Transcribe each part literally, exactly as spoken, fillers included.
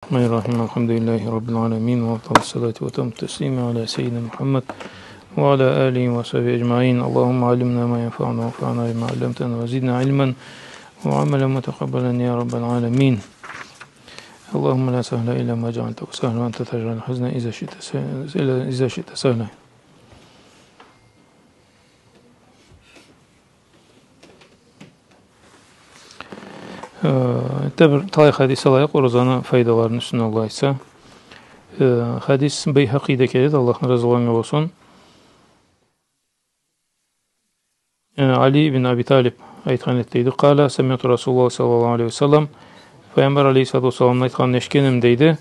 الرحمن الرحيم. الحمد لله رب العالمين، وأفضل الصلاة وأتم التسليم على سيدنا محمد وعلى آله وصحبه أجمعين. اللهم علمنا ما ينفعنا وانفعنا بما علمتنا وزدنا علما وعملا متقبلا يا رب العالمين. اللهم لا سهل إلا ما جعلته سهلا وأنت تجعل الحزن إذا شئت س-، إذا شئت سهلا. Э, энтда бир талай хадис алайыкъ, оразаны файдаларыны юсюнден, Аллах айтса. Э, хадис Байхакъиде келеди, Аллахны разылыгъы анга болсун. Э, Али ибн Аби Талиб айтхан эди, дейди: «قال: سمعت رسول الله صلى الله عليه وسلم». Файгъамбар алейхиссалату уассаламны айтханын эшитгенме, дейди.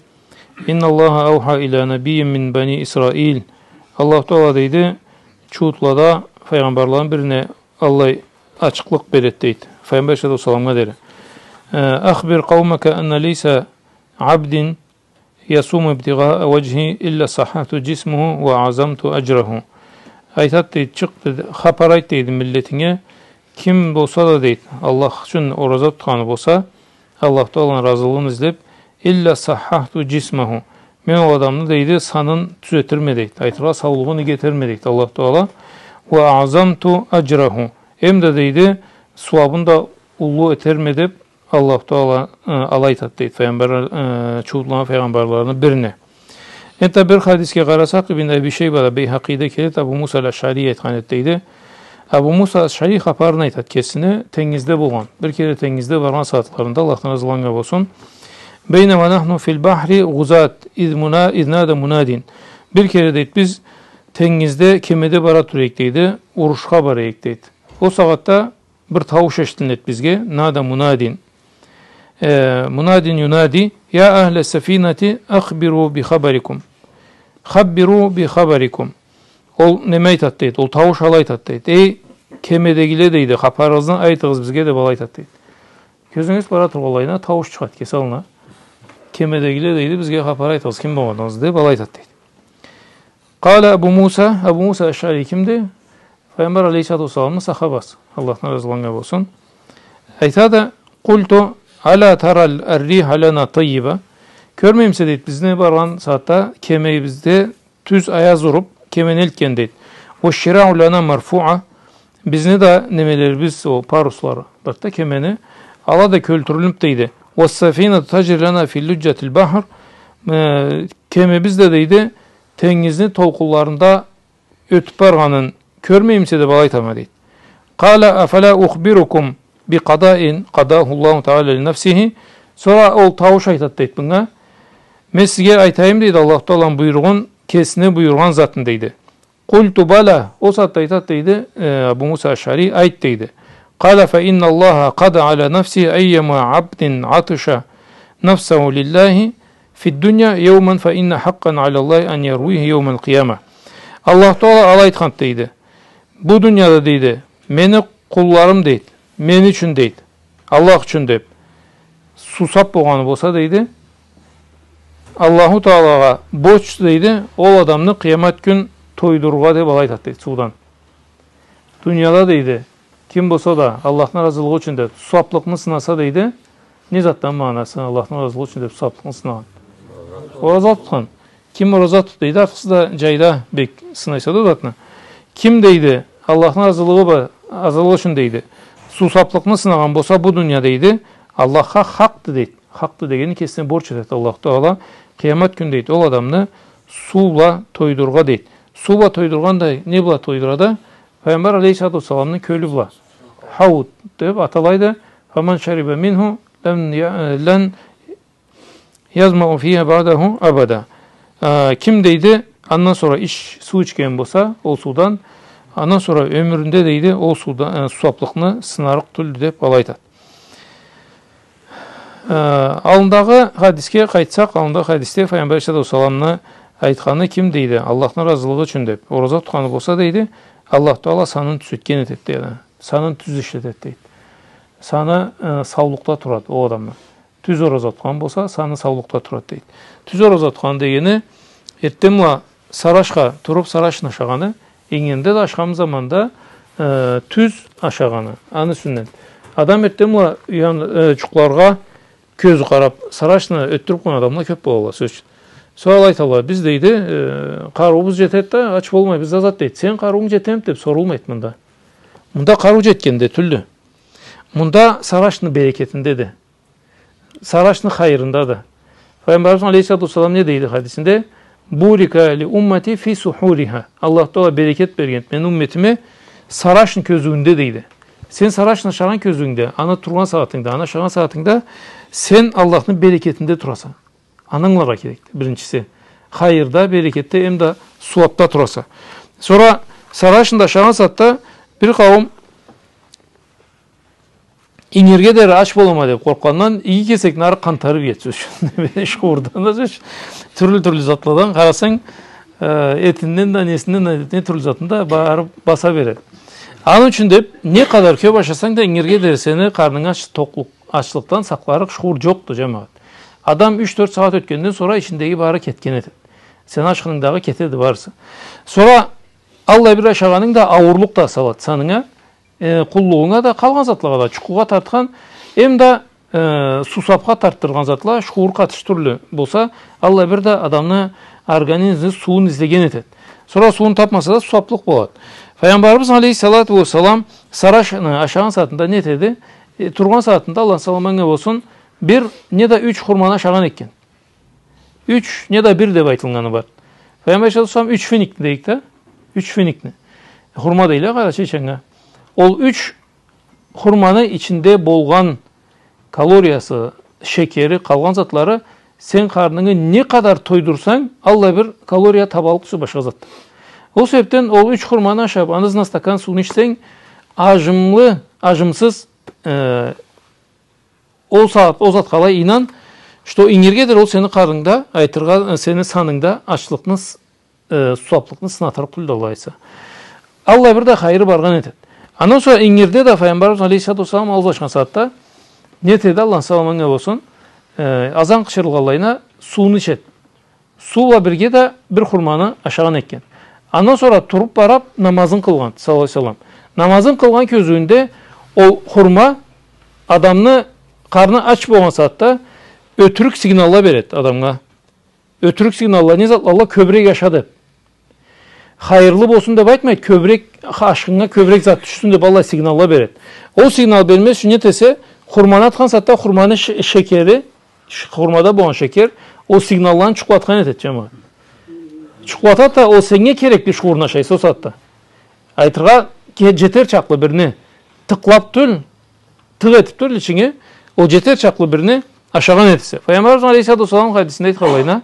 «إن الله أوحى إلى نبي من بني إسرائيل». Аллаху Таала, дейди, чууутлада файгъамбарланы бирине аллай ачыкълыкъ береди, дейди. Файгъамбар алейхиссалату уассаламгъа дери. Э, «أخبر قومك أن ليس عبد يصوم ابتغاء وجهي إلا صححت جسمه وأعظمت أجره». Айтады, дейди, чыкъ, дейди, хапар айт, дейди, миллетинге, ким болса да, дейди, Аллах ючюн ораза тутханы болса, Аллаху Тааланы разылыгъын излеп, «إلا صححت جسمه». Мен ол адамны, дейди, санын тюзетирме, дейди. Айтыргъа, саулугъун иги этерме, дейди, Аллаху Таала. «وأعظمت أجره». Эм да, дейди, сууабын да уллу этерме деп, Аллаху Таала, э, алай айтады, дейди. Файгъамбар, э, чууутланы файгъамбарларыны бирине. Энтда бир хадисге къарасакъ, Ибн Аби Шейбада, Байхакъиде келеди, Абу Муса аль-Ашъари айтхан эди, дейди. Абу Муса Ашъари хапарын айтады кесине, тенгизде болгъан. Бир кере тенгизде баргъан сагъатларында, Аллахдан разылыгъы анга болсун. «بينما نحن في البحر غزاة إذ منا-، إذ نادى مناد». Бир кере, дейди, биз тенгизде, кемеде бара тура эдик, дейди, урушха бара эдик, дейди. Ол сагъатда бир таууш эшитилинеди бизге, «نادى مناد». Э, «مناد ينادي: يا أهل السفينة أخبروا بخبركم. خبروا بخبركم». Ол неме айтады, дейди, ол таууш алай айтады, дейди: «Эй, кемедегиле, дейди, хапарыгъызны айтыгъыз бизге», — деп алай айтады, дейди. Кёзюгюз бара тургъанлайына, таууш чыгъады кеси аллына. «Кемедегиле, дейди, бизге хапар айтыгъыз, ким болгъаныгъызны», — деп алай айтады, дейди. «قال أبو موسى». Абу Муса Ашъари кимди? Файгъамбар алейхиссалату уассаламны сахабасы, Аллахдан разылыгъы анга болсун. Айтады: «قلت: ألا ترى الريح لنا طيبة». Кёрмеймисе, дейди, бизни баргъан сагъатда кемебизде тюз аяз уруп, кемени элтген, дейди. «والشراع لنا مرفوعة». Бизни да немелерибиз, ол паруслары, барды да кемени, ала да кёлтюрюлюп, дейди. «والسفينة تجري لنا في لجة البحر». Э, кемебиз да, дейди, тенгизни толкъунларында ётюп баргъанын кёрмеймисе деп алай айтама, дейди. «قال: أفلا أخبركم بقضاء قضاه الله تعالى لنفسه». Сора ол таууш айтады, дейди, мынга: «Мен сизге айтайым, — дейди, — Аллаху Тааланы буйругъун, кесине буюргъан затын», — дейди. «قلت: بلى». Ол сагъатда айтады, дейди, э, Абу Муса Ашъари: «Айт», — дейди. «قال: فإن الله قضى على نفسه أيما عبد عطش نفسه لله في الدنيا يوما فإن حقا على الله أن يرويه يوم القيامة». Аллаху Таала алай айтханды, дейди. «Бу дунияда, — дейди, — мени къулларым, — дейди, — мени ючюн, — дейди, — Аллах ючюн деп, суусап болгъаны болса, — дейди, — Аллаху Таалагъа борч, — дейди, — ол адамны къыямат кюн тойдурургъа», — деп алай айтады, дейди, суудан. Дунияда, дейди, ким болса да Аллахны разылыгъы ючюн деп суусаплыкъны сынаса, дейди, не затдан магъанасы, Аллахны разылыгъы ючюн деп суусаплыкъны сынагъан? Ораза тутхан. Ким ораза тут, дейди, артыкъсыз да джайда бек сынайса да ол затны. Ким, дейди, Аллахны разылыгъы ба-, разылыгъы ючюн, дейди, суусаплыкъны сынагъан болса бу дуния, дейди, Аллахха хакъды, дейди. Хакъды дегени кесине борч этеди Аллаху Таала. Къыямат кюн, дейди, ол адамны суу бла тойдурургъа, дейди. Суу бла тойдургъан да, не бла тойдурады? Пайгъамбар алейхиссалату уассаламны кёлю бла. Хауд деп аталайды. «فمن شرب منه لم ي-, لن يظمأ فيه بعده أبدا». Э, ким, дейди, андан сора ич-, суу ичген болса ол суудан, андан сора ёмюрюнде, дейди, ол суудан, э, суусаплыкъны сынарыкъ тюлдю деп алай айтады. Э, аллындагъы хадисге къайтсакъ, аллындагъы хадисде Пайгъамбар алейхиссалату уассаламны айтханы, ким, дейди, Аллахны разылыгъы ючюн деп ораза тутханы болса, дейди, Аллах Таала санын тюзетген этеди, дейди. Санын тюз ишлетеди, дейди. Саны, э, саулукъда турады ол адамны. Тюз ораза тутхан болса, саны саулукъда турады, дейди. Тюз ораза тутхан дегени, эртден бла сарашха туруп, сарашын ашагъаны, ингиринде да ашагъан заманда, э, тюз ашагъаны. Аны юсюнден. Адам эртден бла уян-, э, джукъларгъа кёзю къарап, сарашны ётдюрюп къойгъан адамла кёп болалла, сёз ючюн. Сора айталла, биз, дейди, э, къарыуубуз джетеди да, ач болмайбыз да зат, дейди. Сени къарыуунг джетемиди деп сорулмайды мында. Мында къарыу джетгенде тюлдю. Мында сарашны берекетиндеди. Сарашны хайырындады. Файгъамбарыбыз алейхиссалату уассалам не дейди хадисинде? «Бурика ли уммати фи сухуриха». Аллаху Тагъала берекет берген мени умметиме сарашны кёзюуюнде, дейди. Сен сарашны ашагъан кёзюуюнгде, аны тургъан сагъатынгда, аны ашагъан сагъатынгда сен Аллахны берекетинде тураса. Аны ангыларгъа керекди, биринчиси. Хайырда, берекетде, эм да сууапда тураса. Сора сарашны да ашагъан сагъатда бир къауум ингирге дери ач болама деп къоркъгъандан, иги кесекни ары къантарып иеди, сёз ючюн. Шхурдан да, сёз ючюн. Тюрлю-тюрлю затладан къарасанг, э, этинден да, несинден да, не тюрлю затында барып баса береди. Аны ючюн деп, не къадар кёп ашасанг да, ингирге дери сени къарнынгы ач-, токълукъ, ачлыкъдан сакъларыкъ шхуур джокъду, джамагъат. Адам юч-тёрт сагъат ётгенден сора ичиндеги бары кетген этеди. Сени ачханынгдагъы кетеди барысы. Сора аллай бир ашагъанынг да ауурлукъ да салады санынга, э, къуллугъунга да, къалгъан затлагъа да, джукъугъа тартхан, эм да, э, суусапха тартдыргъан затла, шхуур къатыш тюрлю болса, аллай бир да адамны организми суун излеген этеди. Сора суун тапмаса да, суусаплыкъ болады. Файгъамбарыбыз алейхиссалату уассалам сарашны ашагъан сагъатында не этеди? Э, тургъан сагъатында, Аллахны саламы анга болсун, бир не да юч хурманы ашагъан экен. Юч, не да бир деп айтылгъаны бар. Файгъамбар алейхиссалату уассалам юч финикни дейик да. Юч финикни. Хурма дейле къарачайча анга. Ол юч хурманы ичинде болгъан калориясы, шекери, къалгъан затлары, сен къарнынгы не къадар тойдурсанг, аллай бир калория табаллыкъ тюл башха затдан. Ол себепден ол юч хурманы ашап, аны ызына стакан сууну ичсенг, ажымлы, ажымсыз, э, ол сагъат, ол затха алай ийнан, что ингирге дери ол сени къарнынгда, айтыргъа, э, сени санынгда ачлыкъны с-, э, суусаплыкъны сынатырыкъ тюлдю, Аллах айтса. Аллай бир да хайыры баргъан этеди. Андан сора ингирде да Файгъамбарыбыз алейхиссалату уассалам ауузлашхан сагъатда не этеди, Аллахны саламы анга болсун, э, азан къычырылгъанлайына сууну ичеди. Суу бла бирге да бир хурманы ашагъан экен. Андан сора туруп барып намазын къылгъан, саллаллаху алейхи ва саллам. Намазын къылгъан кёзюуюнде ол хурма адамны къарны ач болгъан сагъатда ётюрюк сигналла береди адамгъа. Ётюрюк сигналла, не затла, Аллах кёбюрек аша деп. Хайырлы болсун деп айтмайды, кёбюрек, ха-, ашхынга кёбюрек зат тюшсюн деп, аллай сигналла береди. Ол сигнал бермез ючюн не этесе, хурманы атхан сагъатда хурманы ш-, шекери, ш-, хурмада болгъан шекер, ол сигналланы джукълатхан этеди, джамагъат. Джукълатады да, ол сеннге керекли шхуурну ашайса ол сагъатда. Айтыргъа, ке-, джетер чакълы бирни тыкълап тюл, тыкъ этип тюл ичинге, ол джетер чакълы бирни ашагъан этесе. Файгъамбарыбыз алейхиссалату уассалам хадисинде айтханлайына,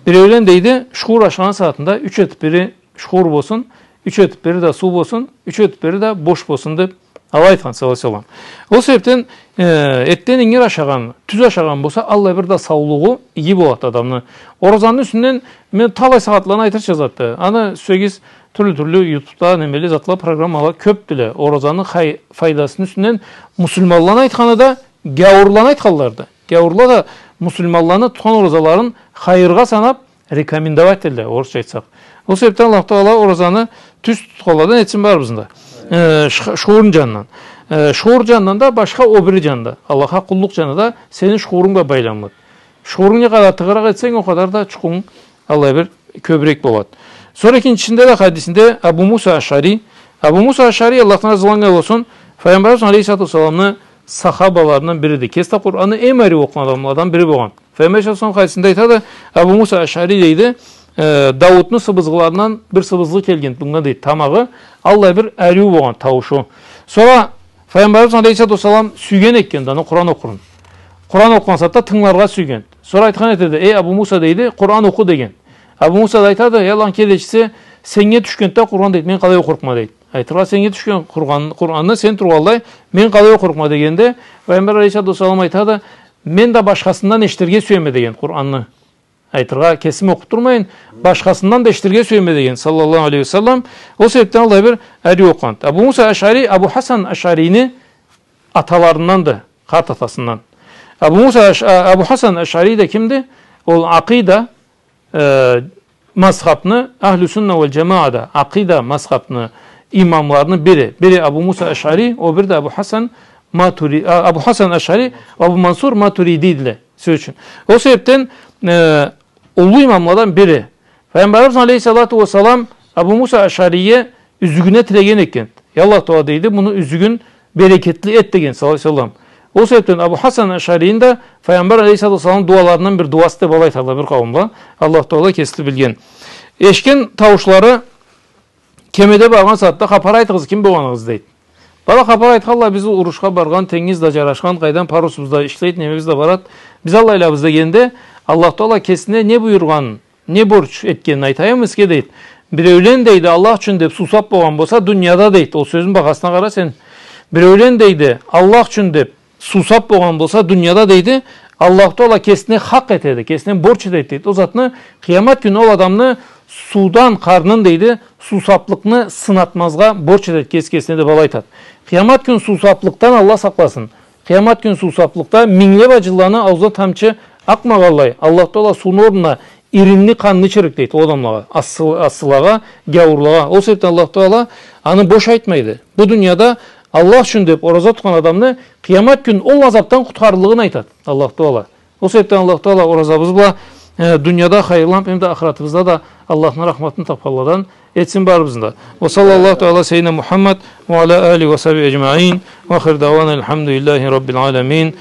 биреулен, дейди, шхуур ашагъан сагъатында юч этип бири шхуур болсун, юч этип бири да суу болсун, юч этип бири да бош болсун деп алай айтхан, саллаллаху алейхи ва саллам. Ол себепден, э, этден ингир ашагъан, тюз ашагъан болса, аллай бир да саулугъу иги болады адамны. Оразаны юсюнден мен талай сагъатланы айтырча затды. Аны сюйсегиз, тюрлю-тюрлю ютубда немели затла, программала кёпдюле. Оразаны хай-, файдасыны юсюнден муслиманланы айтханы да, гяуурланы айтханлары да. Гяуурла да муслиманланы тутхан оразаларын хайыргъа санап, рекомендовать этелле, орусча айтсакъ. Ол себепден Аллаху Тагъала оразаны тюз тутханладан этсин барыбызны да. Э, шх-, шхуурну джанындан. Э, шхуур джанындан да, башха о бири джанында. Аллахха къуллукъ джаны да сени шхуурунг бла байламлыды. Шхуурунг не къадар тыгъыракъ этсенг, о къадар да джукъунг аллай бир кёбюрек болады. Сора экинчисинде да хадисинде Абу Муса Ашари, Абу Муса Ашари, Аллахдан разы болгъан болсун, Файгъамбарыбыз алейхиссалату уассаламны сахабаларындан бириди. Кеси да Къуранны эм ариу окъугъан адамладан бири болгъан. Файгъамбар алейхиссалату уассалам хадисинде айтады, Абу Муса Ашари дейди, э, Даудну сыбызгъыларындан бир сыбызгъы келген мынга дейди, тамагъы, аллай бир ариу болгъан тауушу. Сора Файгъамбарыбыз алейхиссалату уассалам сюйген экен да аны Къуран окъурун. Къуран окъугъан сагъатда тынгыларгъа сюйген. Сора айтхан этеди, эй, Абу Муса, дейди, Къуран окъу деген. Абу Муса да айтады, эй, Аллахны келечиси, сеннге тюшгенди да Къуран, дейди, мен къалай окъурукъма, дейди. Айтыргъа, сеннге тюшген Къуран, Къуранны сен тургъанлай, мен къалай окъурукъма дегенде, Файгъамбар алейхиссалату уассалам айтады, мен да башхасындан эшитирге сюеме деген Къуранны. Айтыргъа, кесим окъуп турмайын, башхасындан да эшитирге сюеме деген, саллаллаху алейхи ва саллам. Ол себепден аллай бир ариу окъугъан. Абу Муса Ашари, Абу Хасан Ашарини аталарынданды, къарт атасындан. Абу Муса Аш-, а-, Абу Хасан Ашари да кимди? Ол акъида, э, мазхабны, Ахлю Сунна валь Джамаада, акъида мазхабны имамларыны бири. Бири Абу Муса Ашари, о бири да Абу Хасан Матури-, а, Абу Хасан Ашари, Абу Мансур Матуриди эдиле, сёз ючюн. Ол себебден, э, уллу имамладан бири. Файгъамбарыбыз алейхиссалату уассалам Абу Муса Ашарийге юзюгюне тилеген экен. Я Аллах Тагъала, дейди, муну юзюгюн берекетли эт деген, саллаллаху алейхи ва саллам. Ол себебден Абу Хасан Ашарийни да Файгъамбар алейхиссалату уассалам дуаларындан бир дуасы деп алай айталла бир къауумла. Аллах Тагъала кеси билген. Эшитген тауушлары кемеде баргъан сагъатда: «Хапар айтыгъыз, ким болгъаныгъыз?» — дейди. Бала хапар айтханла: «Биз урушха баргъан, тенгиз да джарашхан, къайдан парусубуз да ишлейди, немебиз да барад. Биз аллайлабыз», — дегенде, Аллах Тагъала кесине не буюргъанын, не борч этгенин айтайым сизге, дейди. Биреулен, дейди, Аллах ючюн деп суусаб болгъан болса дунияда, дейди. Ол сёзню багъасына къара сен. Биреулен, дейди, Аллах ючюн деп суусаб болгъан болса дунияда, дейди, Аллаху Тагъала кесине хакъ этеди, кесине борч этеди, дейди. Ол затны, къыямат кюн ол адамны суудан къарнын, дейди, суусаблыкъны сынатмазгъа борч этеди кеси кесине деп алай айтады. Къыямат кюн суусаблыкъдан Аллах сакъласын. Къыямат кюн суусаблыкъда минглеб аджыланы аузундан тамчы акъмагъанлай, Аллах Тагъала сууну орнуна иринни, къанны ичирик, дейди, ол адамлагъа, ассы-, ассылагъа, гяуурлагъа. Ол себебден Аллах Тагъала аны бош айтмайды. Бу дунияда Аллах ючюн деп ораза тутхан адамны къыямат кюн ол азабдан къутхарырлыгъын айтады Аллах Тагъала. Ол себебден Аллах Тагъала оразабыз бла, э, дунияда хайырланыб, эм да ахыратыбызда да Аллахны рахматын табханладан этсин барыбызны да. وصلى الله تعالى على سيدنا محمد وعلى آله وصحبه أجمعين. وآخر دعوانا أن الحمد لله رب العالمين.